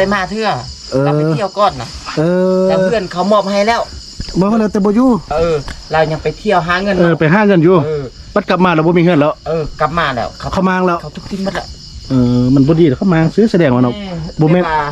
ໄດ້ມາເທື່ອ. ເອີ ລາວໄປທ່ຽວກ່ອນນະ. ເອີ ແລ້ວເຮືອນເຂົາມອບໃຫ້ແລ້ວ. ມອບໃຫ້ແລ້ວແຕ່ບໍ່ຢູ່. ເອີ ລາວຍັງໄປທ່ຽວຫາເງິນ. ເອີ ໄປຫາເງິນຢູ່. ເອີ ບັດກັບມາແລ້ວບໍ່ມີເຮືອນແລ້ວ. ເອີ ກັບມາແລ້ວ ເຂົາ ເຂົາມ້າງແລ້ວ. ເຂົາທຸບຖິ້ມໝົດແລ້ວ. ເອີ ມັນບໍ່ດີດອກ ເຂົາມ້າງຊື່ສະແດງວ່າເນາະ. ແມ່ນ ບໍ່ແມ່ນ ແຕ່ວ່າ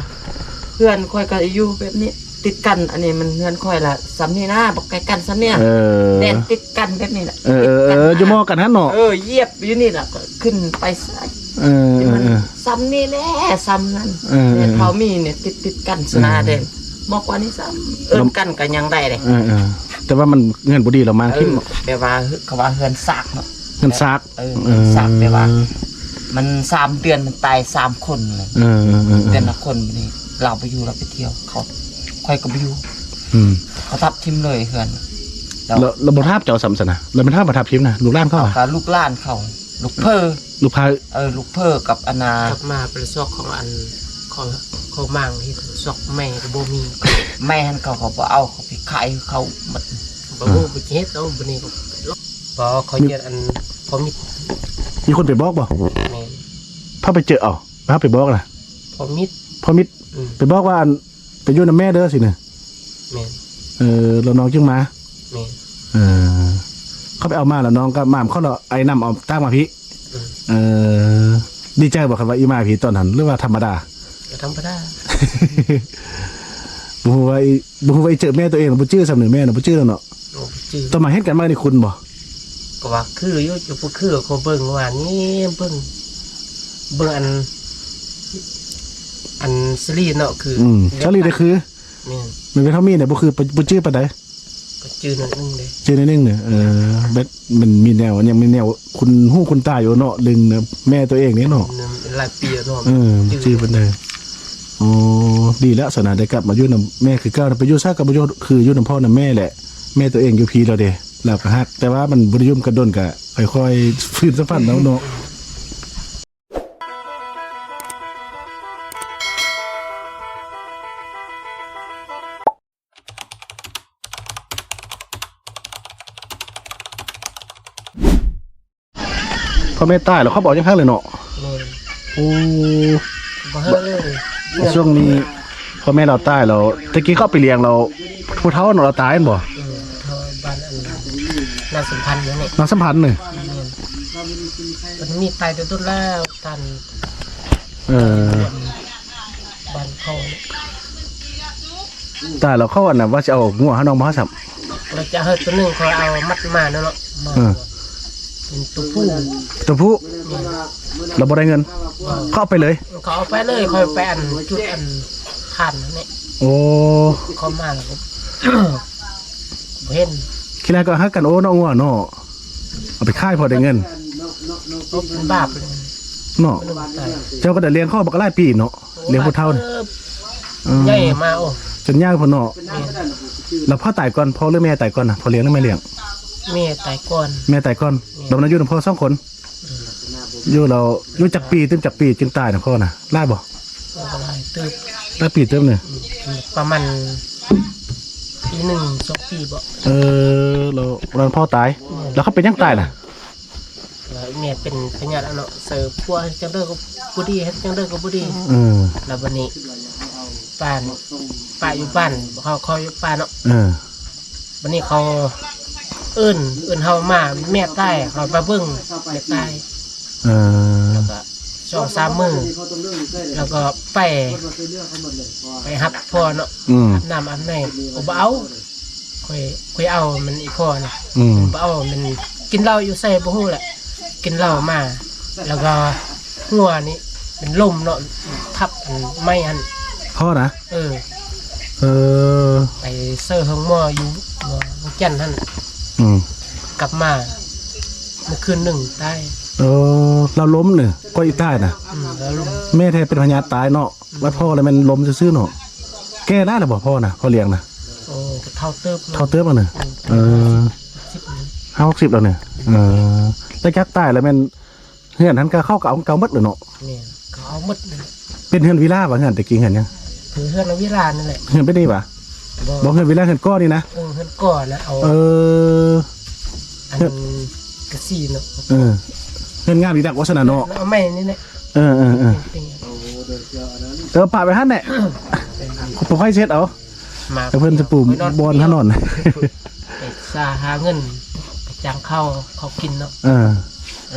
ເຮືອນຂ້ອຍກໍຢູ່ແບບນີ້ ຕິດກັນ. ອັນນີ້ມັນເຮືອນຂ້ອຍລະ ສ່ຳນີ້ນະ ບໍ່ໄກກັນສ່ຳນີ້. ເອີ ແດນຕິດກັນແບບນີ້ລະ. ເອີ ຕິດກັນ ເອີ ຢູ່ໝໍ້ກັນຫັ້ນເນາະ. ເອີ ຢຽບຢູ່ນີ້ລະ ກໍຂຶ້ນໄປຊາຍ. ເອີ ເອີ ເອີ ສ່ຳນີ້ແຫຼະ ສ່ຳນັ້ນ. ເອີ ແຕ່ເທົ່າມີນີ້ຕິດ ຕິດກັນສະນາ. ເອີ ແດນ ໝໍ້ກວ່ານີ້ຊ້ຳ ເອີ້ນກັນກໍຍັງໄດ້ເດ້. ເອີ ເອີ ແຕ່ວ່າມັນເຮືອນບໍ່ດີລະມັນ ເອີ ຄິດເນາະ. ແບບວ່າເຂົາວ່າເຮືອນຊາກເນາະ ເຮືອນຊາກ. ເອີ ເອີ ເຮືອນຊາກ ແບບວ່າມັນສາມເດືອນມັນຕາຍສາມຄົນເລີຍ. ເອີ ເອີ ເອີ ເອີ ແຕ່ລະຄົນນີ້ລາວບໍ່ຢູ່ ລາວໄປທ່ຽວ. ເຂົາ ຂ້ອຍກໍບໍ່ຢູ່. ອືມ ເຂົາທັບຖິ້ມເລີຍເຮືອນ. ແລ້ວ ແລ້ວ ແລ້ວບໍ່ຖາມເຈົ້າຊ້ຳຊັ້ນນະ ແລ້ວແມ່ນຖາມວ່າທັບຖິ້ມນະ ລູກຫຼານເຂົາ. ເຂົາກໍລູກຫຼານເຂົາ ລູກເພີ ລູກເພີ. ເອີ ລູກເພີກັບອັນນ່າ ກັບມາເປັນຊອກຂອງອັນ ຂອງ ຂອງມັງເຮັດຊອກແມ່ກໍບໍ່ມີ. ແມ່ຫັ້ນເຂົາກໍບໍ່ເອົາ ເຂົາໄປຂາຍເຂົາໝົດ. ບໍ່ ເອີ ບໍ່ເຮັດເອົາບັດນີ້ກໍ ບໍ່ ເຂົາເຮັດອັນພໍ່ມິດ. ມີຄົນໄປບອກບໍ່? ແມ່ນ. ພາໄປເຈີເອົາ ພາໄປບອກນະ ພໍ່ມິດ ພໍ່ມິດ. ອືມ ໄປບອກວ່າອັນ ໄປຢູ່ນຳແມ່ເດີຊີ້ນະ. ແມ່ນ. ເອີ ແລ້ວນ້ອງຈຶ່ງມາ. ແມ່ນ. ເອີ ເຂົາໄປເອົາມາແລ້ວນ້ອງກໍມາຂອງເຂົາ ແລ້ວໄອ້ນຳເອົາຕາກມາພີ້. ອືມ ເອີ ດີໃຈບໍ່ຄັນວ່າອີ່ມາພີ້ຕອນນັ້ນ ຫຼືວ່າທຳມະດາ? ກໍທຳມະດາ. ບໍ່ຮູ້ວ່າອີ ບໍ່ຮູ້ວ່າອີເຈີແມ່ໂຕເອງ ບໍ່ຈື່ຊ້ຳນີ້ ແມ່ນະ ບໍ່ຈື່ແລ້ວເນາະ. ໂອ້ ບໍ່ຈື່. ຕອນມາເຫັນກັນມານີ້ຄຸ້ນບໍ່? ກໍວ່າຄືຢູ່ ຢູ່ຜູ້ຄື ເຂົາເບິ່ງວ່ານີ້ ເບິ່ງ ເບິ່ງອັນ ອັນສາລີເນາະ ຄື ອືມ ສາລີໄດ້ຄື. ແມ່ນ. ແມ່ນເວເທົ່າມີນີ້ບໍ່ຄື ບໍ່ຈື່ປານໃດ. ກໍຈື່ໜ້ອຍໜຶ່ງເດ້ ຈື່ໜ້ອຍໜຶ່ງເດ້. ເອີ ແບບມັນມີແນວ ຍັງມີແນວຄຸ້ນຫູຄຸ້ນຕາຢູ່ເນາະ ເລື່ອງແມ່ໂຕເອງນີ້ເນາະ. ແມ່ນ ຫຼາຍປີແລ້ວເນາະ. ເອີ ຈື່ ບໍ່ຈື່ປານໃດ. ໂອ້ ດີແລ້ວຊັ້ນນະ ໄດ້ກັບມາຢູ່ນຳແມ່ຄືເກົ່າ. ໄປຢູ່ໃສກໍບໍ່ຢູ່ ຄືຢູ່ນຳພໍ່ນຳແມ່ແຫຼະ. ແມ່ໂຕເອງຢູ່ພີ້ແລ້ວເດ້ ລາວກໍຮັກ ແຕ່ວ່າມັນບໍ່ໄດ້ຢູ່ນຳກັນດົນ ກໍຄ່ອຍໆຟື້ນສຳພັນເອົາເນາະ. ພໍ່ແມ່ຕາຍແລ້ວເຂົາບໍ່ເອົາຫຍັງໃຫ້ເລີຍເນາະ. ແມ່ນ. ໂອ້ ບໍ່ໃຫ້ເລີຍ. ຊ່ວງນີ້ພໍ່ແມ່ລາວຕາຍແລ້ວ ແຕ່ກີ້ເຂົາໄປລ້ຽງແລ້ວ ຜູ້ເຖົ້ານັ້ນລາວຕາຍແມ່ນບໍ່? ເອີ ເຖົ້າບ້ານອັນນາສຳພັນນີ້ ນາສຳພັນນີ້. ແມ່ນ. ເພິ່ນມີຕາຍແຕ່ດົນແລ້ວ ທ່ານ ເອີ ບ້ານເຂົາ ຕາຍແລ້ວເຂົາອັນນະ ວ່າຊິເອົາງົວໃຫ້ນ້ອງມາຊ້ຳ ແລ້ວຈະເຮັດຕົວໜຶ່ງ ຂ້ອຍເອົາມັດມາເນາະ ມາ ເອີ ເປັນຕົວຜູ້ ຕົວຜູ້. ແມ່ນ. ແລ້ວບໍ່ໄດ້ເງິນ ເຂົາເອົາໄປເລີຍ ເຂົາເອົາໄປເລີຍ. ຂ້ອຍໄປອັນຈຸດອັນຄານນັ້ນແຫຼະ. ໂອ້ ເຂົາມາແລ້ວກໍບໍ່ເຫັນ. ທີແລກກໍຮັກກັນ ໂອ້ ນ້ອງງົວເນາະ ເອົາໄປຂາຍພໍໄດ້ເງິນ. ໂອ້ ເປັນບາບເລີຍເນາະ. ເຈົ້າກໍໄດ້ລ້ຽງເຂົາບັກຫຼາຍປີເນາະ. ລ້ຽງຜູ້ເຖົ້ານີ້ ເອີ ໃຫຍ່ມາ ໂອ້ ຈົນໃຫຍ່ພຸ້ນເນາະ. ແມ່ນ. ແລ້ວໃຜຕາຍກ່ອນ ພໍ່ ຫຼື ແມ່ຕາຍກ່ອນນະ? ພໍ່ລ້ຽງ ຫຼື ແມ່ລ້ຽງ? ແມ່ຕາຍກ່ອນ. ແມ່ຕາຍກ່ອນ. ແມ່ນ. ແລ້ວມາຢູ່ນຳພໍ່ສອງຄົນ. ອືມ. ຢູ່ແລ້ວ ຢູ່ຈັກປີ ຕື່ມຈັກປີຈຶ່ງຕາຍນະພໍ່ນະ? ຫຼາຍບໍ່? ໂອ້ ຫຼາຍເຕີບ. ຫຼາຍປີເຕີບເນາະ. ອືມ. ປະມານປີໜຶ່ງສອງປີບໍ? ເອີ ແລ້ວ ແລ້ວພໍ່ຕາຍ. ແມ່ນ. ແລ້ວເຂົາເປັນຫຍັງຕາຍນະ? ແລ້ວແມ່ເປັນພະຍາດເນາະ ໃສ່ຄົວ ເຮັດຈັ່ງໃດກໍບໍ່ດີ ເຮັດຈັ່ງໃດກໍບໍ່ດີ. ເອີ ແລ້ວບັດນີ້ ປ້າ ປ້າຢູ່ບ້ານ ເຂົາ ເຂົາຢູ່ປ່າເນາະ. ເອີ ບັດນີ້ເຂົາເອີ້ນ ເອີ້ນເຮົາມາ ແມ່ຕາຍ ເຮົາໄປເບິ່ງ ແມ່ຕາຍ. ເອີ ແລ້ວກໍສອງສາມມື້ ແລ້ວກໍໄປ ໄປຮັບພໍ່ເນາະ. ອືມ. ອາບນ້ຳອາບໃນ ກໍບໍ່ເອົາ. ຂ້ອຍ ຂ້ອຍເອົາມັນອີ່ພໍ່ນະ. ອືມ. ມັນບໍ່ເອົາ ມັນກິນເຫຼົ້າຢູ່ໃສບໍ່ຮູ້ແຫຼະ ກິນເຫຼົ້າມາ ແລ້ວກໍຫົວນີ້ມັນລົ້ມເນາະ ທັບອັນໄມ້ຫັ້ນ. ພໍ່ນະ? ເອີ. ເອີ ໄປເຊີໂຮງໝໍຢູ່ວຽງຈັນຫັ້ນ. ອືມ. ກັບມາມື້ຄືນໜຶ່ງຕາຍ. ເອີ ລາວລົ້ມນີ້ ກໍອີຕາຍນະ. ອືມ ລາວລົ້ມ. ແມ່ແທ້ເປັນພະຍາດຕາຍເນາະ. ອືມ. ບັດພໍ່ລະແມ່ນລົ້ມຊື່ໆເນາະ. ແກ່ຫຼາຍແລ້ວບໍ່ພໍ່ນະ ພໍ່ລ້ຽງນະ? ໂອ້ ກໍເຖົ້າເຕີບ. ເຖົ້າເຕີບແລ້ວນະ. ອືມ. ເອີ ຫ້າຫົກສິບແລ້ວນະ. ເອີ ແລ້ວຈັກຕາຍແລ້ວແມ່ນເຮືອນຫັ້ນກະເຂົາກະເອົາຂອງເກົ່າໝົດແລ້ວເນາະ. ແມ່ນ ເຂົາເອົາໝົດເລີຍ. ເປັນເຮືອນວິລາຫວາ ເຮືອນແຕ່ກີ້ເຮືອນຫຍັງ? ເຮືອນວິລານັ້ນແຫຼະ. ເຮືອນເປັນນີ້ຫວາ? ບໍ່ ບໍ່ເຮືອນວິລາ ເຮືອນກໍນີ້ນະ. ເອີ ເຮືອນກໍນະ ເອົາ ເອີ ອັນກະສີເນາະ. ເອີ ເຮືອນງາມດີດັກວ່າຊັ້ນນະເນາະ. ເອົາໄມ້ນີ້ແຫຼະ. ເອີໆໆ. ເອີ ປະໄວ້ຫັ້ນແຫຼະ ບໍ່ຄ່ອຍເຊັດເອົາ ມາ ແຕ່ເພິ່ນຈະປູບ່ອນຫານອນ ໄປຊາຫາເງິນ ໄປຈ້າງເຂົາ ເຂົາກິນເນາະ ເອີ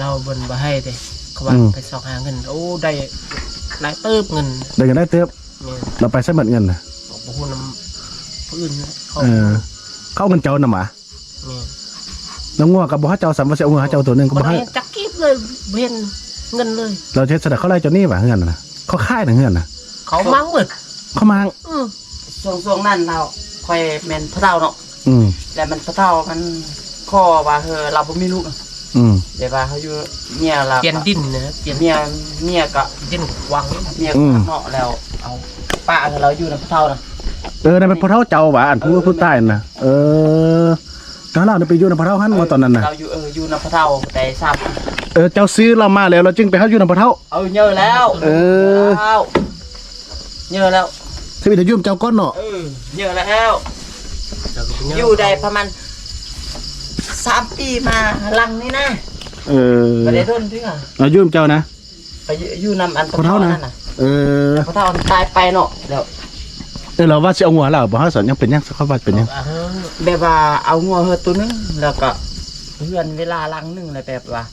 ລາວເພິ່ນບໍ່ໃຫ້ເດ້ ເຂົາວ່າ ອືມ ໄປຊອກຫາເງິນ ໂອ້ ໄດ້ຫຼາຍເຕີບເງິນ ໄດ້ເງິນຫຼາຍເຕີບ ແມ່ນ ລາວໄປໃສໝົດເງິນນະ ບໍ່ຮູ້ນຳຜູ້ອື່ນເຂົາ ເອີ ເຂົາເອົາເງິນເຈົ້ານຳຫວາ? ແມ່ນ ແລ້ວງົວກໍບໍ່ໃຫ້ເຈົ້າ ສ່ຳວ່າຊິເອົາງົວໃຫ້ເຈົ້າໂຕໜຶ່ງກໍບໍ່ໃຫ້ ບໍ່ໄດ້ຈັກກີບເລີຍ ບໍ່ເຫັນເງິນເລີຍ ລາວເຮັດຊັ້ນນະ ເຂົາໄລ່ເຈົ້າໜີຫວາ ເຮືອນນະ ເຂົາຂາຍນະ ເຮືອນນະ ເຂົາມ້າງເບິດ ເຂົາມ້າງ ອື ຊ່ວງ ຊ່ວງນັ້ນລາວ ຂ້ອຍແມ່ນພໍ່ເຖົ້າເນາະ ອື ແລ້ວມັນພໍ່ເຖົ້າມັນຂໍວ່າ ເຮີ ລາວບໍ່ມີລູກ ອື ແຕ່ວ່າເຮົາຢູ່ເມຍລາວ ປ່ຽນດິນນະ ປ່ຽນ ເມຍ ເມຍກໍດິນກວ້າງ ເມຍ ອື ເນາະ ແລ້ວເອົາປະໃຫ້ລາວຢູ່ນຳພໍ່ເຖົ້ານະ ເອີ ນັ້ນແມ່ນພໍ່ເຖົ້າເຈົ້າຫວາ ອັນຜູ້ ເອີ ຜູ້ຕາຍນະ ເອີ ຕອນລາວໄປຢູ່ນຳພໍ່ເຖົ້າຫັ້ນບໍ່ຕອນນັ້ນນະ ລາວຢູ່ ເອີ ຢູ່ນຳພໍ່ເຖົ້າໄດ້ສາມປີ ເອີ ເຈົ້າຊື້ລາວມາແລ້ວ ລາວຈຶ່ງໄປເຮັດຢູ່ນຳພໍ່ເຖົ້າ ເອີ ເຍີແລ້ວ ເອີ ເຍີແລ້ວ ຊີວິດຢູ່ນຳເຈົ້າກ່ອນເນາະ ເອີ ເຍີແລ້ວ ຢູ່ໄດ້ປະມານສາມປີມາຫຼັງນີ້ນະ ເອີ ບໍ່ໄດ້ດົນເທື່ອ ເອົາຢູ່ນຳເຈົ້ານະ ໄປຢູ່ນຳອັນພໍ່ເຖົ້ານັ້ນນະ ເອີ ພໍ່ເຖົ້າຕາຍໄປເນາະ ແລ້ວ ເອີ ລາວວ່າຊິເອົາງົວລາວບໍ່ ເຮົາສັນຍັງເປັນຫຍັງ ເຂົາວ່າເປັນຫຍັງ ແບບວ່າເອົາງົວເຮີໂຕໜຶ່ງ ແລ້ວກໍເຮືອນເວລາຫຼັງໜຶ່ງ ແລ້ວແບບວ່າ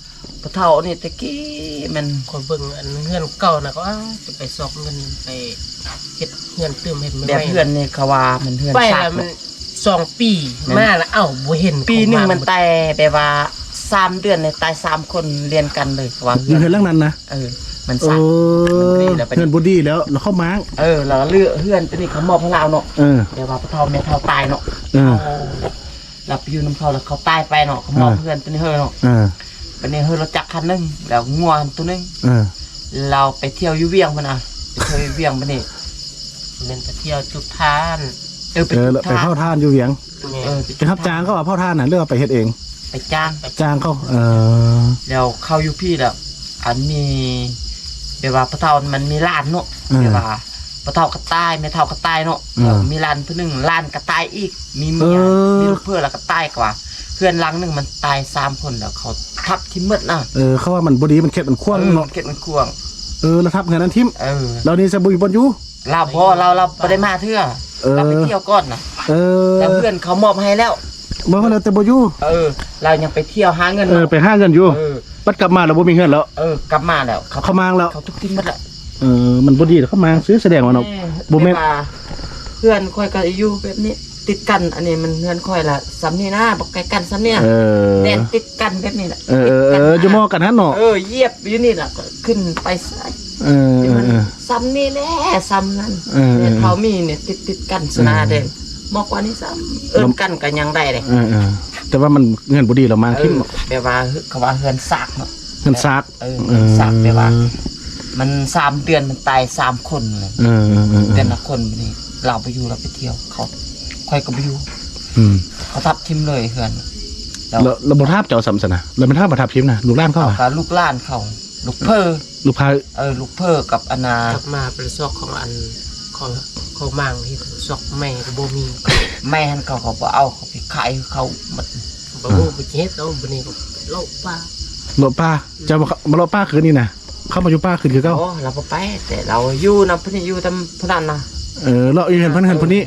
ຜູ້ເຖົ້ານີ້ແຕ່ກີ້ແມ່ນ ຂ້ອຍເບິ່ງອັນເຮືອນເກົ່ານະ ກໍ ອ້າວ ຈະໄປຊອກເງິນໄປເຮັດເຮືອນຕື່ມ ເຮັດໃໝ່ ແບບເຮືອນນີ້ເຂົາວ່າມັນເຮືອນ ໄປ ຊາກ ລະມັນສອງປີ ແມ່ນ ມາລະ ເອົ້າ ບໍ່ເຫັນ ປີໜຶ່ງມັນຕາຍ ແບບວ່າສາມເດືອນນີ້ຕາຍສາມຄົນລຽນກັນເລີຍ ເຂົາວ່າເຮືອນ ເຮືອນຫຼັງນັ້ນນະ ເອີ ມັນຊາກ ເອີ ເຮືອນບໍ່ດີແລ້ວ ລະເຂົາມ້າງ ເອີ ລະເຮືອນໂຕນີ້ເຂົາມອບໃຫ້ລາວເນາະ ເອີ ແຕ່ວ່າພໍ່ເຖົ້າແມ່ເຖົ້າຕາຍເນາະ ເອີ ລາວໄປຢູ່ນຳເຂົາ ແລ້ວເຂົາຕາຍໄປເນາະ ເຂົາມອບ ເອີ ເຮືອນໂຕນີ້ໃຫ້ເນາະ ເອີ ບາດນີ້ເຮົາລົດຈັກຄັນໜຶ່ງ ແລ້ວງົວຫັ້ນໂຕໜຶ່ງ ເອີ ລາວໄປທ່ຽວຢູ່ວຽງພຸ້ນນະ ໄປທ່ຽວຢູ່ວຽງ ບາດນີ້ແມ່ນໄປທ່ຽວຈຸດທານ ເອີ ໄປ ເອີ ຈຸດທານ ໄປເຜົາຖ່ານຢູ່ວຽງ ແມ່ນ ເອີ ໄປຮັບຈ້າງເຂົາເຜົາຖ່ານນະ ຫຼືວ່າໄປເຮັດເອງ? ໄປຈ້າງ ໄປຈ້າງເຂົາ ເອີ ແລ້ວເຂົາຢູ່ພີ້ແລ້ວ ອັນມີ ແບບວ່າພໍ່ເຖົ້າມັນມີຫຼານເນາະ ເອີ ແບບວ່າພໍ່ເຖົ້າກໍຕາຍ ແມ່ເຖົ້າກໍຕາຍເນາະ ເອີ ແລ້ວມີຫຼານຜູ້ໜຶ່ງ ຫຼານກໍຕາຍອີກ ມີເມຍ ເອີ ມີລູກເພີ້ແລ້ວກໍຕາຍ ກະວ່າເຮືອນຫຼັງໜຶ່ງມັນຕາຍສາມຄົນ ແລ້ວເຂົາທັບຖິ້ມໝົດນະ ເອີ ເຂົາວ່າມັນບໍ່ດີ ມັນເຂດມັນຂວາງເນາະ ເອີ ເຂດມັນຂວາງ ເອີ ລະທັບເຮືອນນັ້ນຖິ້ມ ເອີ ແລ້ວນີ້ຊະບໍ່ມີບ່ອນຢູ່ ລາວບໍ່ ລາວ ລາວບໍ່ໄດ້ມາເທື່ອ ເອີ ລາວໄປທ່ຽວກ່ອນນະ ເອີ ແລ້ວເຮືອນເຂົາມອບໃຫ້ແລ້ວ ບໍ່ ແລ້ວແຕ່ບໍ່ຢູ່ ເອີ ລາວຍັງໄປທ່ຽວຫາເງິນ ເອີ ເນາະ ໄປຫາເງິນຢູ່ ເອີ ບັດກັບມາແລ້ວບໍ່ມີເຮືອນແລ້ວ ເອີ ກັບມາແລ້ວ ເຂົາ ເຂົາມ້າງແລ້ວ ເຂົາທຸບຖິ້ມໝົດແລ້ວ ເອີ ມັນບໍ່ດີແລ້ວ ເຂົາມ້າງຊື່ສະແດງວ່າເນາະ ແມ່ນ ບໍ່ແມ່ນ ແບບວ່າເຮືອນຂ້ອຍກໍຢູ່ແບບນີ້ ຕິດກັນ ອັນນີ້ມັນເຮືອນຂ້ອຍລະສ່ຳນີ້ນະ ບໍ່ໄກກັນສ່ຳນີ້ນະ ເອີ ແລ່ນຕິດກັນແບບນີ້ລະ ເອີ ຕິດກັນ ເອີ ຢູ່ມໍ່ກັນຫັ້ນເນາະ ເອີ ຢຽບຢູ່ນີ້ລະ ກໍຂຶ້ນໄປຊາຍ ເອີ ເອີ ສ່ຳນີ້ແຫຼະ ສ່ຳນັ້ນ ເອີ ເອີ ເຂົາມີນີ້ຕິດໆກັນ ເອີ ຊະນະເດ້ ໝໍກວ່ານີ້ຊ້ຳ ເອີ້ນກັນກໍຍັງໄດ້ເດ້ ເອີ ເອີ ແຕ່ວ່າມັນເຮືອນບໍ່ດີແລ້ວມາ ເອີ ຖິ້ມ ແບບວ່າເຂົາວ່າເຮືອນຊາກເນາະ ເຮືອນຊາກ ເອີ ເອີ ເຮືອນຊາກ ແບບວ່າມັນສາມເດືອນມັນຕາຍສາມຄົນເລີຍ ເອີ ເອີ ເອີ ເດືອນລະຄົນ ບາດນີ້ລາວບໍ່ຢູ່ ລາວໄປທ່ຽວ ເຂົາ ຂ້ອຍກໍບໍ່ຢູ່ ອືມ ເຂົາທັບຖິ້ມເລີຍເຮືອນ ແລ້ວ ແລ້ວ ແລ້ວບໍ່ຖາມເຈົ້າຊ້ຳຊັ້ນນະ ແລ້ວມັນຖາມວ່າທັບຖິ້ມນະ ລູກຫຼານເຂົາ ເອົາ ຫວາ? ກໍລູກຫຼານເຂົາ ລູກເພີ້ ລູກໃພ້ ເອີ ລູກເພີ້ກັບອັນນ່າ ກັບມາໄປຊອກຂອງອັນ ຂອງ ຂອງໝາງເຮັດຊອກແມ່ກໍບໍ່ມີ ແມ່ຫັ້ນເຂົາກໍບໍ່ເອົາ ເຂົາໄປຂາຍເຂົາໝົດ ບໍ່ຮູ້ ເອີ ໄປເຮັດເອົາ ບັດນີ້ກໍເລາະປ່າ ເລາະປ່າ ອືມ ເຈົ້າມາ ມາເລາະປ່າຄືນນີ້ນະ ເຂົ້າມາຢູ່ປ່າຄືນຄືເກົ່າ ບໍ່ ລາວບໍ່ໄປ ແຕ່ລາວຢູ່ນຳຜູ້ນີ້ ຢູ່ນຳຜູ້ນັ້ນນະ ເອີ ເລາະຢູ່ເຮືອນເພິ່ນ ເອີ ເຮືອນຜູ້ນີ້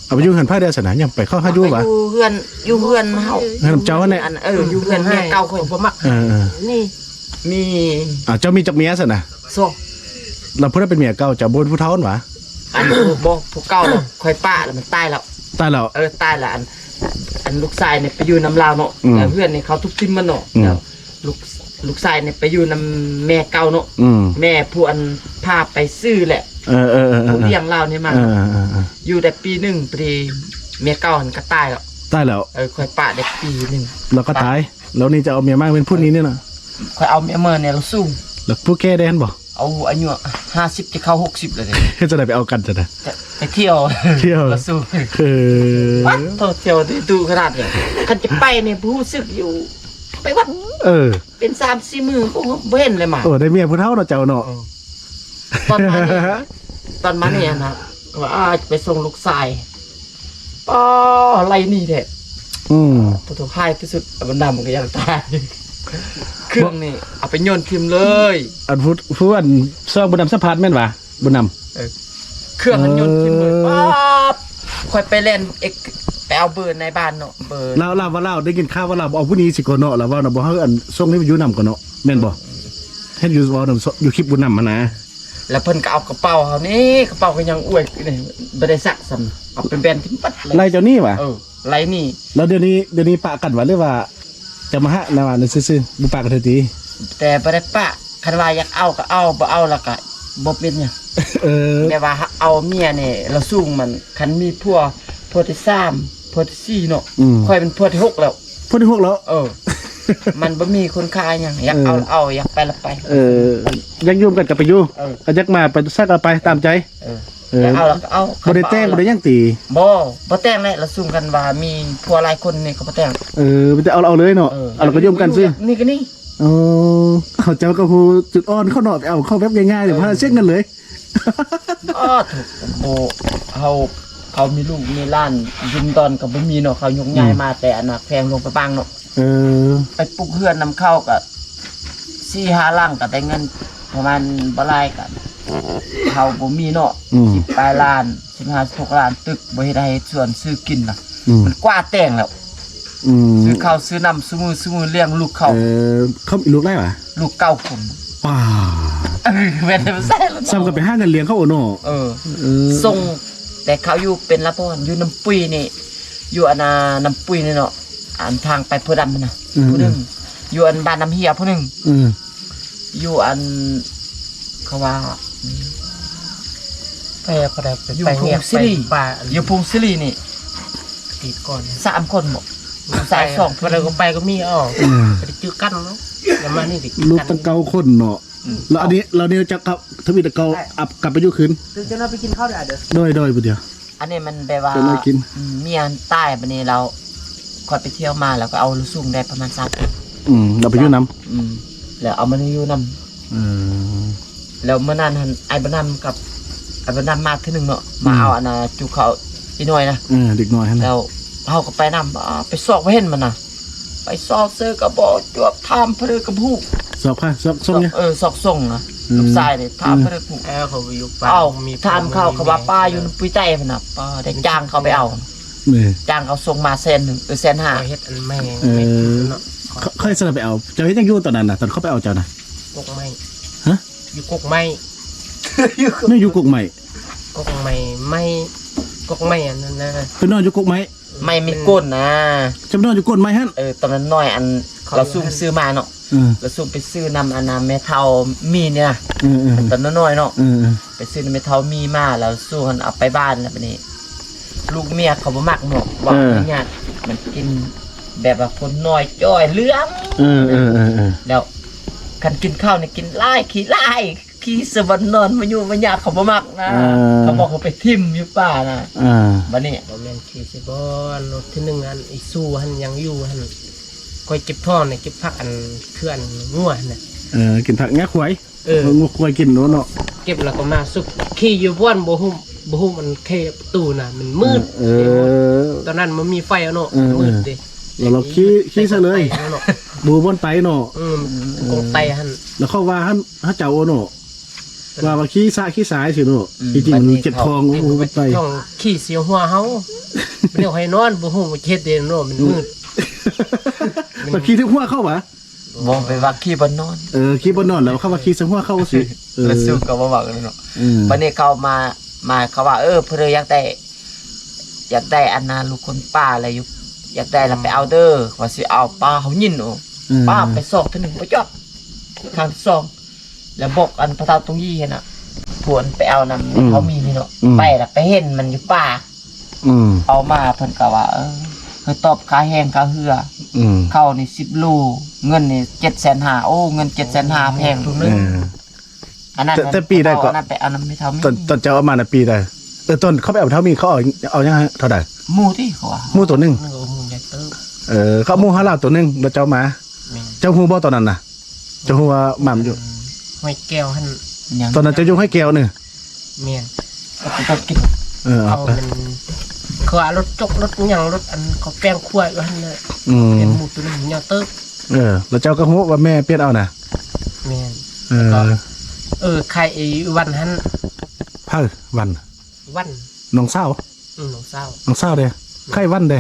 ເອົາໄປຢູ່ເຮືອນໃຜແດ່ຊັ້ນນະ ຍັງໄປເຂົ້າຫາຢູ່ຫວາ? ຢູ່ເຮືອນ ຢູ່ເຮືອນເຮົາ ເຮືອນເຈົ້າຫັ້ນແຫຼະ ອັນ ເອີ ຢູ່ເຮືອນເມຍເກົ່າຂ້ອຍ ບໍ່ມັກ ເອີ ເອີ ນີ້ ມີ ອ່າ ເຈົ້າມີຈັກເມຍຊັ້ນນະ? ສອງ ແລ້ວຜູ້ໃດເປັນເມຍເກົ່າເຈົ້າ? ບໍ່ແມ່ນຜູ້ເຖົ້າຫັ້ນຫວາ? ອັນ ບໍ່ ຜູ້ເກົ່າຂ້ອຍປະແລ້ວ ມັນຕາຍແລ້ວ ຕາຍແລ້ວ ເອີ ຕາຍແລ້ວ ອັນ ອັນລູກຊາຍນີ້ໄປຢູ່ນຳລາວເນາະ ອືມ ແລ້ວເຮືອນນີ້ເຂົາທຸບຖິ້ມໝົດເນາະ ອືມ ແລ້ວ ລູກ ລູກຊາຍນີ້ໄປຢູ່ນຳແມ່ເກົ່າເນາະ ອືມ ແມ່ຜູ້ອັນພາໄປຊື້ແຫຼະ ເອີ ເອີ ເອີ ຜູ້ລ້ຽງລາວນີ້ມາ ເອີ ເອີ ເອີ ຢູ່ໄດ້ປີໜຶ່ງ ພໍດີເມຍເກົ່າຫັ້ນກໍຕາຍແລ້ວ ຕາຍແລ້ວ ເອີ ຂ້ອຍປະໄດ້ປີໜຶ່ງ ແລ້ວກໍຕາຍ ແລ້ວນີ້ຈະເອົາເມຍໃໝ່ເປັນຜູ້ນີ້ນີ້ນະ ຂ້ອຍເອົາເມຍໃໝ່ນີ້ລາວສູງ ແລ້ວຜູ້ແກ່ໄດ້ຫັ້ນບໍ່? ເອົາອາຍຸຫ້າສິບຈະເຂົ້າຫົກສິບແລ້ວເດ້ ເຮັດຈັ່ງໃດໄປເອົາກັນຊັ້ນນະ? ໄປ ໄປທ່ຽວ ທ່ຽວ ລາວສູງ ເອີ ປາດໂທ້ ທ່ຽວດຸຂະໜາດນີ້ ຄັນຈະໄປນີ້ຮູ້ສຶກຢູ່ ໄປວັດ ເອີ ເປັນສາມສີ່ມື້ບໍ່ ບໍ່ເຫັນເລີຍມາ ໂອ້ ໄດ້ເມຍຜູ້ເຖົ້າເນາະເຈົ້າເນາະ ເອີ ຕອນມານີ້ ຕອນມານີ້ຫັ້ນນະ ວ່າ ອ້າ ຈະໄປສົ່ງລູກຊາຍ ປ້າ ໄລ່ໜີແທ້ ອືມ ໂທ້ ຮ້າຍທີ່ສຸດ ອາ ບຸນນຳມັນກໍຢາກຕາຍ ເຄື່ອງນີ້ເອົາໄປໂຍນຖິ້ມເລີຍ ອັນຜູ້ ຜູ້ອັນຊ່ອງບຸນນຳສຳພາດແມ່ນຫວາ? ບຸນນຳ ເອີ ເຄື່ອງຫັ້ນຍົນຖິ້ມເບີ ເອີ ປ້າບ ຂ້ອຍໄປແລ່ນເອັກ ໄປເອົາເບີໃນບ້ານເນາະ ເບີ ລາວ ລາວວ່າລາວ ໄດ້ຍິນຂ່າວວ່າລາວບໍ່ເອົາຜູ້ນີ້ຊິກ່ອນເນາະ ລາວເວົ້ານະ ບໍ່ໃຫ້ອັນ ສົ່ງໃຫ້ຢູ່ນຳກ່ອນເນາະ ແມ່ນບໍ່? ເຫັນຢູ່ເວົ້ານຳ ຢູ່ຄລິບບຸນນຳຫັ້ນນະ ແລ້ວເພິ່ນກໍເອົາກະເປົາເຮົານີ້ ກະເປົາກໍຍັງອວຍນີ້ ບໍ່ໄດ້ຊັກຊ້ຳ ເອົາໄປແບນຖິ້ມເບິດເລີຍ ໄລ່ເຈົ້າໜີຫວາ? ເອີ ໄລ່ໜີ ແລ້ວດຽວນີ້ ດຽວນີ້ປະກັນຫວາ ຫຼືວ່າຈະມາຫານະຫວາ ຊື່ໆ ບໍ່ປະກັນເທື່ອຕິ? ແຕ່ບໍ່ໄດ້ປະ ຄັນວ່າຢາກເອົາກໍເອົາ ບໍ່ເອົາແລ້ວກໍບໍ່ເປັນຫຍັງ ເອີ ແບບວ່າເອົາເມຍນີ້ລະສູງມັນ ຄັນມີຜົວ ຜົວທີສາມ ຜົວທີສີ່ເນາະ ອືມ ຂ້ອຍເປັນຜົວທີຫົກແລ້ວ ຜົວທີຫົກແລ້ວ ເອີ ມັນບໍ່ມີຄຸນຄ່າຫຍັງ ຢາກເອົາ ເອີ ເອົາ ຢາກໄປລະໄປ ເອີ ຢາກຢູ່ນຳກັນກໍໄປຢູ່ ເອີ ກໍຢາກມາໄປໃສກໍໄປຕາມໃຈ ເອີ ເອີ ຢາກເອົາລະກໍເອົາ ບໍ່ໄດ້ແຕ່ງ ບໍ່ໄດ້ຫຍັງຕິ? ບໍ່ ບໍ່ແຕ່ງແຫຼະ ລະຊຸມກັນວ່າມີຜົວຫຼາຍຄົນນີ້ກໍບໍ່ແຕ່ງ ເອີ ມີແຕ່ເອົາ ເອົາເລີຍເນາະ ເອີ ເອົາລະກໍຢູ່ນຳກັນຊື່ ນີ້ກໍນີ້ ອໍ ເຂົາເຈົ້າກໍຮູ້ຈຸດອ່ອນເຂົາເນາະ ໄປເອົາເຂົາແບບງ່າຍໆ ເອີ ບໍ່ເຮັດເງິນເລີຍ ອໍ ໂທ້ ບໍ່ ເຮົາ ເຂົາມີລູກມີຫຼານ ດິນດອນກໍບໍ່ມີເນາະ ເຂົາຍົກຍ້າຍ ອືມ ມາແຕ່ອັນນະ ແຂວງຫຼວງພະບາງເນາະ ເອີ ໄປປຸກເຮືອນນຳເຂົາກໍສີ່ຫ້າຫຼັງ ກໍໄດ້ເງິນປະມານບໍ່ຫຼາຍ ກໍເຮົາບໍ່ມີເນາະ ອືມ ສິບປາຍລ້ານ ສິບຫ້າ ສິບຫົກລ້ານ ຕຶກບໍ່ເຮັດໄຮ່ເຮັດສວນ ຊື້ກິນລະ ອືມ ມັນກວ່າແຕ່ງແລ້ວ ອືມ ຊື້ເຂົ້າຊື້ນ້ຳຊຸມື້ ຊຸມື້ລ້ຽງລູກເຂົາ ເອີ ເຂົາມີລູກຫຼາຍຫວາ? ລູກເກົ້າຄົນ ປ້າ ເອີ ແມ່ນແທ້ ສ່ຳກັນໄປຫາເງິນລ້ຽງເຂົາເນາະ ເອີ ເອີ ສົ່ງ ແຕ່ເຂົາຢູ່ເປັນລະບ່ອນ ຢູ່ນ້ຳປຸຍນີ້ ຢູ່ອັນນະ ນ້ຳປຸຍນີ້ເນາະ ອັນທາງໄປໂພດຳຫັ້ນນະ ອືມ ຜູ້ໜຶ່ງ ຢູ່ອັນບ້ານນ້ຳເຫຍຜູ້ໜຶ່ງ ອືມ ຢູ່ອັນ ເຂົາວ່າ ໄປກໍໄດ້ ຢູ່ ໄປ ພົງສິລິ ໄປປ່າ ຢູ່ພົງສິລິນີ້ ຕິດກ່ອນ ສາມຄົນບໍ ຜູ້ຊາຍສອງ ຜູ້ຍິງ ໄປກໍໄປກໍມີ ເອີ ອືມ ບໍ່ໄດ້ຈື່ກັນເນາະ ແລ້ວມານີ້ ລູກຕັ້ງເກົ້າຄົນເນາະ ອືມ ແລ້ວອັນນີ້ ແລ້ວນີ້ຈະກັບ ທະວີດເກົ່າ ອັບ ກັບໄປຢູ່ຄືນ ຄືຈະນອນໄປກິນເຂົ້າໄດ້ເດີ ໂດຍ ໂດຍ ຜູ້ດຽວ ອັນນີ້ມັນແບບວ່າ ອືມ ເມຍຕາຍ ບາດນີ້ລາວ ຂ້ອຍໄປທ່ຽວມາ ແລ້ວກໍເອົາລະຊຸງໄດ້ປະມານສາມປີ ອືມ ລາວໄປຢູ່ນຳ ອືມ ແລ້ວເອົາມາຢູ່ນຳ ເອີ ແລ້ວມື້ນັ້ນຫັ້ນ ອ້າຍບຸນນຳກັບ ອ້າຍບຸນນຳມາເທື່ອໜຶ່ງເນາະ ອືມ ມາເອົາອັນນະ ຈຸເຂົ້າອີນ້ອຍນະ ເອີ ເດັກນ້ອຍຫັ້ນນະ ແລ້ວເຮົາກໍໄປນຳ ອ່າ ໄປຊອກບໍ່ເຫັນມັນນະ ໄປຊອກເສີກໍບໍ່ຈວບ ຖາມເພິ່ນກໍບໍ່ຮູ້ ຊອກໃຜ? ຊອກສົ່ງ ເອີ ຊອກສົ່ງນະ ອືມ ລູກຊາຍນີ້ ຖາມເພິ່ນກໍບໍ່ຮູ້ ເອີ ເຂົາຢູ່ປ່າ ເອົ້າ ມີ ຖາມເຂົາ ເຂົາວ່າປ່າຢູ່ນຳປຸຍໃຕ້ພຸ້ນນະ ໄດ້ຈ້າງເຂົາໄປເອົາ ຈ້າງເຂົາສົ່ງມາແສນໜຶ່ງ ເອີ ແສນຫ້າ ເຮັດອັນແມ່ ເອີ ເຂົາເຮັດສະໄປເອົາ ເຈົ້າເຮັດຫຍັງຢູ່ຕອນນັ້ນນະ ຕອນເຂົາໄປເອົາເຈົ້ານະ? ກົກໄມ້ ຮະ? ຢູ່ກົກໄມ້ ແມ່ນຢູ່ກົກໄມ້ ກົກໄມ້ ໄມ້ ກົກໄມ້ອັນນັ້ນນະ ໄປນອນຢູ່ກົກໄມ້ ໄມ້ມີກົ້ນນະ ຈະໄປນອນຢູ່ກົ້ນໄມ້ຫັ້ນ ເອີ ຕອນນ້ອຍໆ ອັນລາວຊຸງຊື້ມາເນາະ ເອີ ລາວຊຸງໄປຊື້ນຳອັນນະ ແມ່ເຖົ້າມີນີ້ນະ ເອີໆ ຕອນນ້ອຍໆ ເນາະ ເອີໆ ໄປຊື້ນຳແມ່ເຖົ້າມີມາ ລາວຊຸງຫັ້ນເອົາໄປບ້ານ ແລ້ວບາດນີ້ ລູກເມຍເຂົາບໍ່ມັກເນາະ ເວົ້າ ເອີ ຍາດ ມັນກິນແບບວ່າຄົນນ້ອຍຈ້ອຍເຫຼືອງ ເອີໆໆ ແລ້ວຄັນກິນເຂົ້ານີ້ກິນຫຼາຍ ຂີ້ຫຼາຍ ຂີ້ໃສ່ບ່ອນນອນ ມາຍຸມາຍາ ເຂົາບໍ່ມັກນະ ເອີ ເຂົາບອກເຂົາໄປຖິ້ມຢູ່ປ່ານະ ເອີ ບາດນີ້ ບໍ່ແມ່ນຂີ້ໃສ່ບ່ອນ ເທື່ອໜຶ່ງອັນອີຊູຫັ້ນຍັງຢູ່ຫັ້ນ ຂ້ອຍເກັບທ້ອງນີ້ ເກັບຜັກອັນ ຄືອັນງົວຫັ້ນນະ ເອີ ກິນຜັກຫຍ້າຄວາຍ ເອີ ງົວຄວາຍກິນໂລດເນາະ ເກັບແລ້ວກໍມາສຸກ ຂີ້ຢູ່ບ່ອນບໍ່ຮູ້ ບໍ່ຮູ້ມັນເຄປະຕູນະ ມັນມືດ ເອີ ຕອນນັ້ນມັນມີໄຟເນາະ ເອີ ມັນມືດເດ້ ແລ້ວລາວຂີ້ ຂີ້ໃສ່ເລີຍ ບໍ່ຮູ້ບ່ອນໄປເນາະ ເອີ ກົງໄຕຫັ້ນ ແລ້ວເຂົາວ່າຫັ້ນ ເຂົາເຈົ້າເນາະ ວ່າ ວ່າຂີ້ສະຂີ້ສາຍຊີ້ເນາະ ອືມ ທີ່ຈິງມັນເຈັບທ້ອງ ໂອ້ ໄປ ຂີ້ໃສ່ຫົວເຮົາ ດຽວໃຫ້ນອນ ບໍ່ຮູ້ວ່າເຮັດເດເນາະ ມັນມືດ ມັນຂີ້ໃສ່ຫົວເຂົາຫວາ? ບໍ່ ໄປວ່າຂີ້ບ່ອນນອນ ເອີ ຂີ້ບ່ອນນອນ ແລ້ວເຂົາວ່າຂີ້ໃສ່ຫົວເຂົາຊີ້ ເອີ ລະສູງກໍບໍ່ເວົ້າເນາະ ອືມ ບາດນີ້ເຂົາມາ ມາ ເຂົາວ່າ ເອີ ຜູ້ໃດຢາກໄດ້ ຢາກໄດ້ອັນນະ ລູກຄົນປ່າລະຢູ່ ຢາກໄດ້ລະໄປເອົາເດີ ວ່າຊິເອົາ ປ້າເຮົາຍິນ ໂອ້ ປ້າໄປຊອກເທື່ອໜຶ່ງບໍ່ຈອກ ຄັ້ງທີສອງ ແລ້ວບອກອັນພໍ່ເຖົ້າຕົງຢີຫັ້ນນະ ຜູ້ອັນໄປເອົານຳ ອືມ ເຂົາມີນີ້ເນາະ ອືມ ໄປລະໄປເຫັນມັນຢູ່ປ່າ ອືມ ເອົາມາເພິ່ນກໍວ່າ ເອີ ເພິ່ນຕອບຄ່າແຮງຄ່າເຮືອ ອືມ ເຂົ້ານີ້ສິບໂລ ເງິນນີ້ເຈັດແສນຫ້າ ໂອ້ ເງິນເຈັດແສນຫ້າແພງ ເອີ ອັນນັ້ນ ແຕ່ ແຕ່ປີໃດກໍ ອັນນັ້ນໄປເອົານຳແມ່ເຖົ້າມີ ຕອນ ຕອນເຈົ້າເອົາມານະປີໃດ? ເອີ ຕອນເຂົາໄປເອົາເຖົ້າມີ ເຂົາເອົາ ເອົາຫຍັງເທົ່າໃດ? ໝູ່ຕິ ເຂົາວ່າ ໝູ່ໂຕໜຶ່ງ ເອີ ໝູ່ໃຫຍ່ເຕີບ ເອີ ເຂົາເອົາໝູ່ຫ້າລາວໂຕໜຶ່ງ ແລ້ວເຈົ້າມາ ແມ່ນ ເຈົ້າຮູ້ບໍ່ຕອນນັ້ນນະ? ເຈົ້າຮູ້ວ່າໝາມັນຢູ່ ອືມ ຫ້ວຍແກ້ວຫັ້ນ ຕອນນັ້ນເຈົ້າຢູ່ຫ້ວຍແກ້ວນີ້ ແມ່ນ ເອົາໄປກິນ ເອີ ເອົາ ເອົາໄປ ເຂົາວ່າລົດຈົກລົດຫຍັງ ລົດອັນເຂົາແປງຂົວຢູ່ຫັ້ນແຫຼະ ອືມ ເປັນໝູ່ໂຕໜຶ່ງຍາວເຕີບ ເອີ ແລ້ວເຈົ້າກໍຮູ້ວ່າແມ່ປ່ຽນເອົານະ ແມ່ນ ເອີ ແລ້ວກໍ ເອີ ໄຂ່ອີວັນຫັ້ນ ເອີ ວັນ ວັນ ນ້ອງສາວ ອືມ ນ້ອງສາວ ນ້ອງສາວເດ້ ໃຜວັນເດ້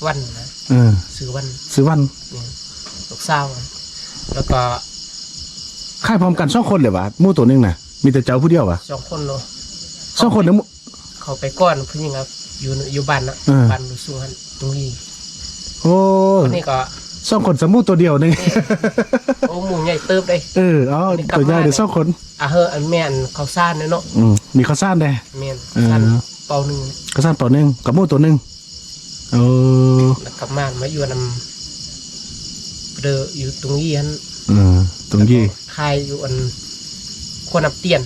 ວັນນະ ເອີ ຊື່ວັນ ຊື່ວັນ ອືມ ລູກສາວ ແລ້ວກໍຂາຍພ້ອມກັນສອງຄົນເລີຍຫວາ ໝູໂຕໜຶ່ງນະ ມີແຕ່ເຈົ້າຜູ້ດຽວຫວາ ສອງຄົນເນາະ ສອງຄົນເນາະ ເຂົາໄປກ່ອນ ຜູ້ຍິງ ຢູ່ ຢູ່ບ້ານນະ ເອີ ບ້ານຢູ່ສູງຫັ້ນ ຕົງນີ້ ໂອ້ ນີ້ກໍສອງຄົນສະໝູໂຕດຽວໜຶ່ງ ໂອ້ ໝູໃຫຍ່ເຕີບເດ້ ເອີ ເອົາ ໂຕໃຫຍ່ເດ້ສອງຄົນ ອາເຮີ ອັນແມ່ນເຂົ້າສານເນາະ ອືມ ມີເຂົ້າສານເດ້ ແມ່ນ ເອີ ເຂົ້າສານເປົາໜຶ່ງ ເຂົ້າສານເປົາໜຶ່ງ ກັບໝູໂຕໜຶ່ງ ເອີ ແລ້ວກັບມາ ມາຢູ່ນຳເດີ ຢູ່ຕົງນີ້ຫັ້ນ ເອີ ຕົງນີ້ ຂາຍຢູ່ອັນ ຄົວນ້ຳຕຽນ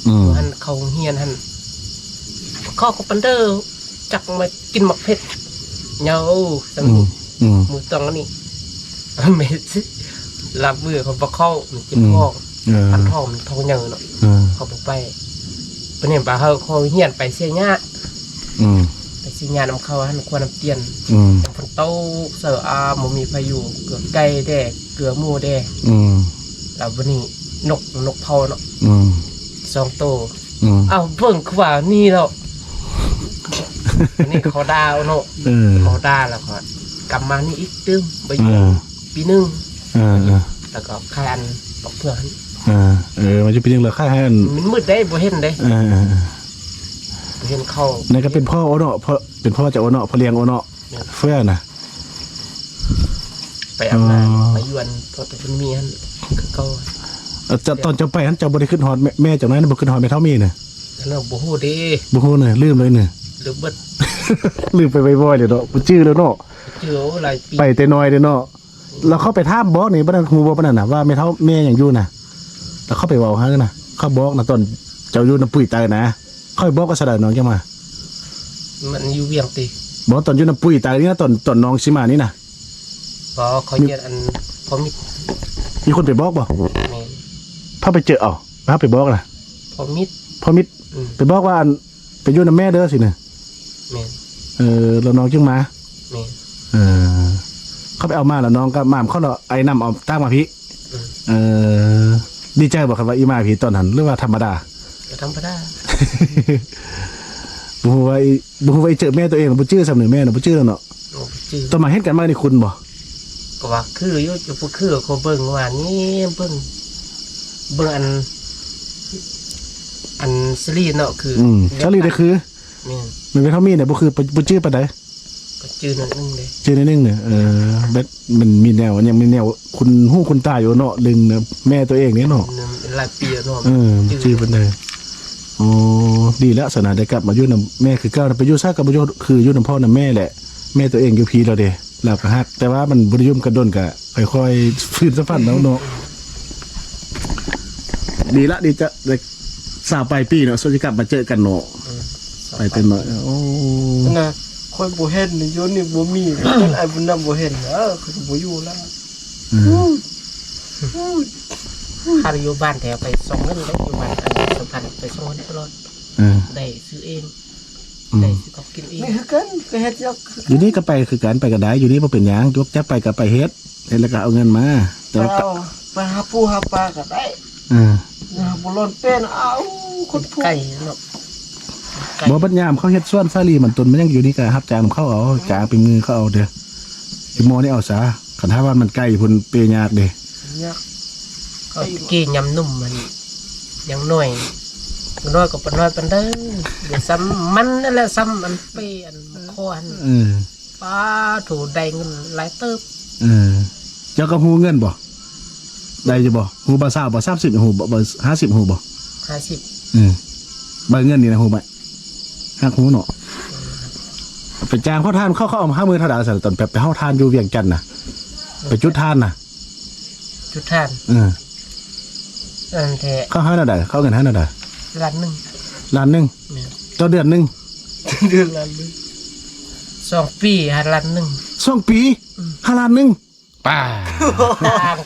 ອືມ ຫັ້ນເຂົ້າໂຮງຮຽນຫັ້ນ ເຂົາກໍປັນເດີ ຈັກມາກິນໝາກເຜັດ ເຍົາ ອືມ ອືມ ມື້ຕ້ອງອັນນີ້ ແມ່ນ ລາບມື້ເຂົາບໍ່ເຂົ້າ ມັນເຈັບ ອືມ ທ້ອງ ເອີ ຄັນທ້ອງມັນທ້ອງໃຫຍ່ເນາະ ເອີ ເຂົາບໍ່ໄປ ປານນີ້ບາເຮົາເຂົ້າຮຽນໄປເຊຍຍາ ອືມ ໄປເຊຍຍານຳເຂົາຫັ້ນ ຄົວນ້ຳຕຽນ ອືມ ຝົນຕົກເຊີ ອາ ບໍ່ມີໃຜຢູ່ ເກືອໄກ່ແດ່ ເກືອໝູແດ່ ອືມ ແລ້ວບັດນີ້ນົກ ນົກເຜົາເນາະ ອືມ ສອງໂຕ ອືມ ເອົ້າ ເບິ່ງຄືວ່ານີ້ແລ້ວ ອັນນີ້ເຂົາດ່າເນາະ ເອີ ເຂົາດ່າແລ້ວກໍກັບມານີ້ອີກຕື່ມ ໄປຢູ່ ເອີ ປີໜຶ່ງ ເອີ ເອີ ແລ້ວກໍຂາຍອັນບັກເຜືອກຫັ້ນ ເອີ ເອີ ມາຢູ່ປີໜຶ່ງແລ້ວຂາຍໃຫ້ອັນ ມັນມືດເດ້ ບໍ່ເຫັນເດ້ ເອີ ເອີ ເອີ ບໍ່ເຫັນເຂົາ ນັ້ນກໍເປັນພໍ່ໂອເນາະ ເປັນພໍ່ຈາກໂອເນາະ ພໍ່ລ້ຽງໂອເນາະ ແມ່ນ ເຟືອນະ ໄປອຳນາ ອໍ ໄປຢູ່ອັນພໍ່ຕາບຸນມີຫັ້ນຄືເກົ່າ ເອີ ເຈົ້າ ຕອນເຈົ້າໄປຫັ້ນ ເຈົ້າບໍ່ໄດ້ຄິດຮອດແມ່ ແມ່ເຈົ້ານັ້ນ ບໍ່ຄິດຮອດແມ່ເຖົ້າມີນະ ອັນນັ້ນບໍ່ຮູ້ເດ້ ບໍ່ຮູ້ນະ ລືມເລີຍນະ ລືມເບິດ ລືມໄປບໍ່ບໍ່ແລ້ວເນາະ ບໍ່ຈື່ແລ້ວເນາະ ບໍ່ຈື່ ໂອ້ ຫຼາຍປີ ໄປແຕ່ນ້ອຍເດ້ເນາະ ແລ້ວເຂົາໄປຖາມບອກນີ້ ບັດນັ້ນຮູ້ບໍ່ ບັດນັ້ນນະ ວ່າແມ່ເຖົ້າແມ່ຍັງຢູ່ນະ ແລ້ວເຂົາໄປເວົ້າຫານະ ເຂົາບອກນະ ຕອນເຈົ້າຢູ່ນຳປຸ້ຍໄຕນະ ເຂົາໄປບອກວ່າຊັ້ນໃດ ນ້ອງຈັ່ງມາ ມັນຢູ່ວຽງຕິ ບໍ່ ຕອນຢູ່ນຳປຸ້ຍໄຕນີ້ນະ ຕອນ ຕອນນ້ອງຊິມານີ້ນະ ບໍ່ ເຂົາຮຽນອັນ ພໍ່ມິດ ມີຄົນໄປບອກບໍ່ ແມ່ນ ພາໄປເຈີ ເອົ້າ ພາໄປບອກນະ ພໍ່ມິດ ພໍ່ມິດ ອືມ ໄປບອກວ່າອັນ ໄປຢູ່ນຳແມ່ເດີ ຊີ້ນະ ແມ່ນ ເອີ ແລ້ວນ້ອງຈຶ່ງມາ ແມ່ນ ເອີ ເຂົາໄປເອົາມາ ແລ້ວນ້ອງກໍມານຳເຂົາ ແລ້ວໄອ້ນຳເອົາຕາກມາພີ້ ອືມ ເອີ ດີໃຈບໍ່ຄັນວ່າອີ່ມາພີ້ຕອນນັ້ນ ຫຼືວ່າທຳມະດາ ກໍທຳມະດາ ບໍ່ຮູ້ວ່າອີ່ ບໍ່ຮູ້ວ່າອີ່ເຈີແມ່ໂຕເອງ ບໍ່ຈື່ຊ້ຳນີ້ ແມ່ນະ ບໍ່ຈື່ແລ້ວເນາະ ບໍ່ຈື່ ຕອນມາເຮັດກັນມານີ້ຄຸ້ນບໍ່ ກໍວ່າຄືຢູ່ ຢູ່ຜູ້ຄືເຂົາເບິ່ງວ່ານີ້ ເບິ່ງ ເບິ່ງອັນ ອັນສາລີເນາະ ຄື ອືມ ສາລີໄດ້ຄື ແມ່ນ ແມ່ນເທົ່າມີນະ ບໍ່ຄື ບໍ່ ບໍ່ຈື່ປານໃດ ກໍຈື່ໜ້ອຍໜຶ່ງເດ້ ຈື່ໜ້ອຍໜຶ່ງເນາະ ເອີ ແບບມັນມີແນວ ຍັງມີແນວຄຸ້ນຫູຄຸ້ນຕາຢູ່ເນາະ ເລື່ອງແມ່ໂຕເອງນີ້ເນາະ ຫຼາຍປີແລ້ວເນາະ ເອີ ຈື່ປານໃດ ໂອ້ ດີແລ້ວຊັ້ນນະ ໄດ້ກັບມາຢູ່ນຳແມ່ຄືເກົ່າ ໄປຢູ່ໃສກໍບໍ່ຢູ່ ຄືຢູ່ນຳພໍ່ນຳແມ່ແຫຼະ ແມ່ໂຕເອງຢູ່ພີ້ແລ້ວເດ້ ລາວກໍຮັກ ແຕ່ວ່າມັນບໍ່ໄດ້ຢູ່ນຳກັນດົນ ກໍຄ່ອຍໆຟື້ນສະພັນເອົາເນາະ ດີລະ ດີຈະໄດ້ຊາວປາຍປີເນາະ ສ່ວນຊິກັບມາເຈີກັນເນາະ ອືມ ໄປແຕ່ນ້ອຍ ໂອ້ ນະ ຂ້ອຍບໍ່ເຫັນ ຢູ່ນີ້ບໍ່ມີ ໄອ້ບຸນນຳບໍ່ເຫັນ ເອີ ຂ້ອຍກໍບໍ່ຢູ່ລະ ອືມ ຄັນຢູ່ບ້ານແຖວໄປສົ່ງເງິນເດ້ ຢູ່ບ້ານອັນສຳພັນໄປສົ່ງເງິນຕະຫຼອດ ເອີ ໄດ້ຊື້ເອງ ອືມ ໄດ້ຊື້ກັບກິນອີກ ນີ້ຄືກັນ ກໍເຮັດຢູ່ ຢູ່ນີ້ກໍໄປຄືກັນ ໄປກໍໄດ້ ຢູ່ນີ້ບໍ່ເປັນຫຍັງ ຢາກໄປກໍໄປເຮັດ ເຮັດແລ້ວກໍເອົາເງິນມາ ແຕ່ວ່າ ເອົາໄປຫາປູຫາປາກໍໄດ້ ເອີ ຫາບໍ່ຮ້ອນເປັນ ເອົາຄົນຜູ້ ໄກເນາະ ບໍ່ ບັດຍາມເຂົາເຮັດສວນສາລີມັນຕົ້ນ ມັນຍັງຢູ່ນີ້ກໍຮັບຈ້າງນຳເຂົາເອົາ ຈ້າງເປັນມືເຂົາເອົາເດີ ຢູ່ໝໍນີ້ເອົາສາ ຄັນຖ້າວ່າມັນໄກພຸ້ນເປຍາກເດ້ ຍາກ ເອົາແຕ່ກີ້ຍາມໜຸ່ມມັນ ຍັງໜ້ອຍ ນ້ອຍກໍບໍ່ນ້ອຍປານໃດ ດຽວຊ້ຳມັນນັ້ນແຫຼະ ຊ້ຳອັນເປ ອັນຄອຫັ້ນ ເອີ ປາໂທ້ ໄດ້ເງິນຫຼາຍເຕີບ ເອີ ເຈົ້າກໍຮູ້ເງິນບໍ່? ໄດ້ຢູ່ບໍ່? ຮູ້ບ່າວຊາວບໍ່? ສາມສິບ ຮູ້ບໍ່? ບ່າວຫ້າສິບ ຮູ້ບໍ່? ຫ້າສິບ ເອີ ໃບເງິນນີ້ນະ ຮູ້ບໍ່? ຫາກຮູ້ເນາະ ໄປຈ້າງເຜົາຖ່ານ ເຂົາ ເຂົາເອົາໃຫ້ມື້ເທົ່າໃດຊັ້ນ ຕອນໄປ ໄປເຜົາຖ່ານຢູ່ວຽງຈັນນະ? ໄປຈຸດຖ່ານນະ? ຈຸດຖ່ານ ເອີ ອັນແທ້ ເຂົາໃຫ້ແນວໃດ? ເຂົາເອົາເງິນໃຫ້ແນວໃດ? ລ້ານໜຶ່ງ ລ້ານໜຶ່ງ ແມ່ນ ຕໍ່ເດືອນໜຶ່ງ ເດືອນລ້ານໜຶ່ງ ສອງປີ ຫ້າລ້ານໜຶ່ງ ສອງປີ ອືມ ຫ້າລ້ານໜຶ່ງ ປ້າ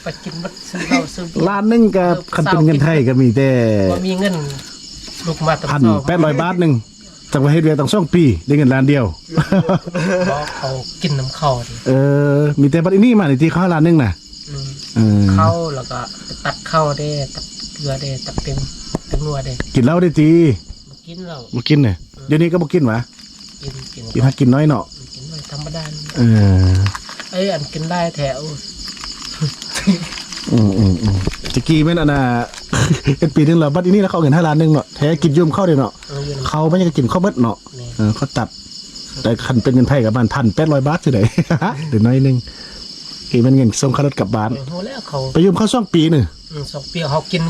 ໄປກິນໝົດ ຊື້ເຫຼົ້າຊື້ເບຍ ລ້ານໜຶ່ງກໍ ເອີ ຄັນເປັນເງິນໄທກໍມີແຕ່ ບໍ່ມີເງິນ ລຸກມາຕອນເຊົ້າ ພັນແປດຮ້ອຍບາດໜຶ່ງ ຈັກວ່າເຮັດວຽກຕັ້ງສອງປີ ໄດ້ເງິນລ້ານດຽວ ບໍ່ ເຂົາກິນນຳເຂົາເດ້ ເອີ ມີແຕ່ບັດນີ້ມານີ້ທີ່ເຂົາລ້ານໜຶ່ງນະ ອືມ ເອີ ເຂົ້າ ແລ້ວກໍຕັດເຂົ້າເດ້ ຕັດເກືອເດ້ ຕັດເຕັມ ກັນນົວເດ້ ກິນເຫຼົ້າໄດ້ຕິ? ບໍ່ກິນເຫຼົ້າ ບໍ່ກິນເດ້. ດຽວນີ້ກໍບໍ່ກິນຫວາ? ກິນ ກິນ ກິນຫາກກິນໜ້ອຍເນາະ ກິນໜ້ອຍທຳມະດາ. ເອີ ເອີ ອັນກິນຫຼາຍແທ້ ໂອ້ ອືມໆໆ ແຕ່ກີ້ແມ່ນອັນນ່າ ເຮັດປີໜຶ່ງແລ້ວ ບັດອີນີ້ລະເຂົາເອົາເງິນໃຫ້ລ້ານໜຶ່ງເນາະ ແທ້ກິນຢູ່ນຳເຂົາເດ້ເນາະ. ເອີ ເຂົາມັນຍັງກິນເຂົາໝົດເນາະ. ເອີ ເຂົາຕັດ ແຕ່ຄັນເປັນເງິນໄທກໍປະມານພັນແປດຮ້ອຍບາດຊິໄດ້ ເຫຼືອໜ້ອຍໜຶ່ງ ທີ່ແມ່ນເງິນສົ່ງຄ່າລົດກັບບ້ານ. ໄປຢູ່ນຳເຂົາສອງປີນີ້ ອືມ ສອງປີເຮົາກິນ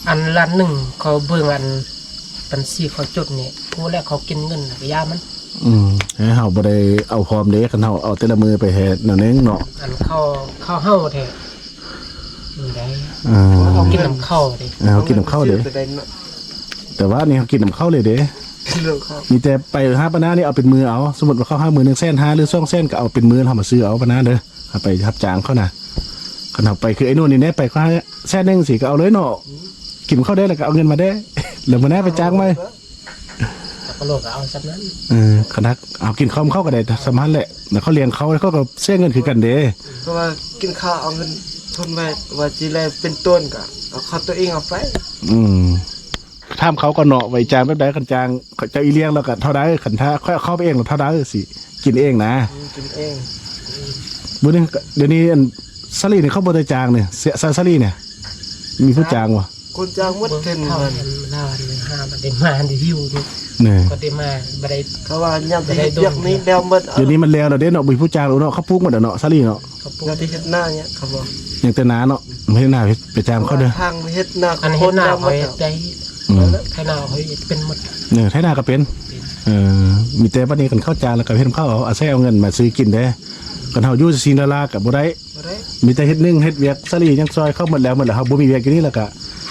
ອັນລ້ານໜຶ່ງ ເຂົາເບິ່ງອັນບັນຊີເຂົາຈົດນີ້ ຮູ້ແລ້ວເຂົາກິນເງິນກໍຢ່າມັນ. ອືມ ເຮົາບໍ່ໄດ້ເອົາພ້ອມເດ້ ຄັນເຮົາເອົາແຕ່ລະມື້ໄປແຮດແນວໜຶ່ງເນາະ. ອັນເຂົາ ເຂົາເຮົາແທ້ ເອີ ເຮົາກິນນຳເຂົາເດ້ ເຮົາກິນນຳເຂົາເດ້. ແຕ່ວ່ານີ້ເຮົາກິນນຳເຂົາເລີຍເດ້ ມີແຕ່ໄປຫາປານານີ້ເອົາເປັນມື້ເອົາ. ສົມມຸດວ່າເຂົາໃຫ້ມື້ໜຶ່ງແສນຫ້າ ຫຼື ສອງແສນ ກໍເອົາເປັນມື້ເຮົາມາຊື້ເອົາປານາເດີ. ເຮົາໄປຮັບຈ້າງເຂົານະ ຄັນເຮົາໄປຄືໄອ້ໂນນນີ້ແດ່ ໄປເຂົາໃຫ້ແສນໜຶ່ງຊິ ກໍເອົາເລີຍເນາະ ກິນເຂົາໄດ້ ແລ້ວກໍເອົາເງິນມາແດ່ ແລ້ວມື້ໜ້າໄປຈ້າງໃໝ່. ເຂົາກໍເອົາສ່ຳນັ້ນ ເອີ ຄັນຫາກເຮົາກິນເຂົານຳເຂົາກໍໄດ້ສ່ຳນັ້ນແຫຼະ ແລ້ວເຂົາລ້ຽງເຂົາ ເຂົາກໍເສຍເງິນຄືກັນເດ້. ເພາະວ່າກິນເຂົາເອົາເງິນທຶນໄວ້ ວ່າຊິແລເປັນຕົ້ນ ກໍເອົາເຂົາຕົວເອງເອົາໄປ. ອືມ ຖາມເຂົາກ່ອນເນາະ ວ່າອີ່ຈາງແບບໃດ ຄັນຈ້າງເຂົາເຈົ້າອີ່ລ້ຽງແລ້ວກໍເທົ່າໃດ ຄັນຖ້າຂ້ອຍເອົາເຂົ້າໄປເອງແລ້ວເທົ່າໃດ ຊິກິນເອງນະ. ອືມ ກິນເອງ. ມື້ນີ້ ດຽວນີ້ອັນສາລີນີ້ເຂົາບໍ່ໄດ້ຈ້າງນີ້ ສາ ສາລີນີ້ມີຜູ້ຈ້າງບໍ່? ຄົນຈ້າງໝົດເພິ່ນ ເຂົາ ມັນ ລາວ ອັນ ຫາ ບໍ່ໄດ້ມາ ໄດ້ຢູ່ນີ້ ກໍໄດ້ມາ ບໍ່ໄດ້ ເຂົາວ່າຍາມທີ່ເຮັດວຽກນີ້ແລ້ວໝົດ. ດຽວນີ້ມັນແລ້ວແລ້ວເດ້ເນາະ ບໍ່ມີຜູ້ຈ້າງແລ້ວເນາະ ເຂົາປູກໝົດແລ້ວເນາະ ສາລີເນາະ. ຍາມທີ່ເຮັດນານີ້ ເຂົາບອກ ຍັງແຕ່ນາເນາະ ເຮັດນາໄປຈ້າງເຂົາເດີ. ທາງເຮັດນາ ອັນເຮັດນາເຂົາເຮັດໄດ້ ອືມ ໄຖນາເຂົາເຮັດເປັນໝົດ. ເອີ ໄຖນາກໍເປັນ ເອີ ມີແຕ່ບັດນີ້ຄັນເຂົາຈ້າງແລ້ວກໍເຮັດນຳເຂົາເອົາ ອາໄສເອົາເງິນມາຊື້ກິນເດ້. ຄັນເຮົາຢູ່ຊື່ໆ ລາໆ ກໍບໍ່ໄດ້ ບໍ່ໄດ້ ມີແຕ່ເຮັດໜຶ່ງເຮັດວຽກ ສາລີຍັງຊ່ອຍເຂົາໝົດແລ້ວ ໝົດແລ້ວ ເຮົາບໍ່ມີວຽກຢູ່ນີ້ ແລ້ວກໍ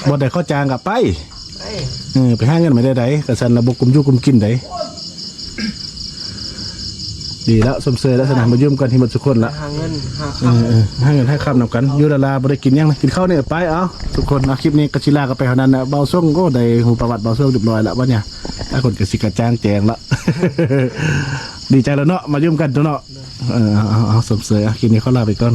ບ່ອນໃດເຂົາຈ້າງກໍໄປ ໄປ ເອີ ໄປຫາເງິນມາໄດ້ໃດ ກະຊັ້ນລະບໍ່ກຸມຢູ່ກຸມກິນໃດ. ດີແລ້ວ ຊົມເຊີຍແລ້ວຊັ້ນນະ ມາຢູ່ນຳກັນທີ່ໝົດທຸກຄົນລະ ຫາເງິນຫາຄຳ ເອີ ຫາເງິນຫາຄຳນຳກັນ ຢູ່ລາໆ ບໍ່ໄດ້ກິນຫຍັງ ກິນເຂົ້ານີ້ໄປ. ເອົາ ທຸກຄົນ ເອົາ ຄລິບນີ້ກໍຊິລາກັນໄປເທົ່ານັ້ນນະ ບ່າວສົງ ໂອ້ ໄດ້ຮູ້ປະຫວັດບ່າວສົງຮຽບຮ້ອຍລະ ບັດນີ້ ຫຼາຍຄົນກໍຊິກະຈ່າງແຈ້ງລະ ດີໃຈແລ້ວເນາະ ມາຢູ່ນຳກັນຕົວະເນາະ. ເອີ ເອົາ ເອົາ ເອົາ ຊົມເຊີຍ ເອົາ ຄລິບນີ້ຂໍລາໄປກ່ອນ.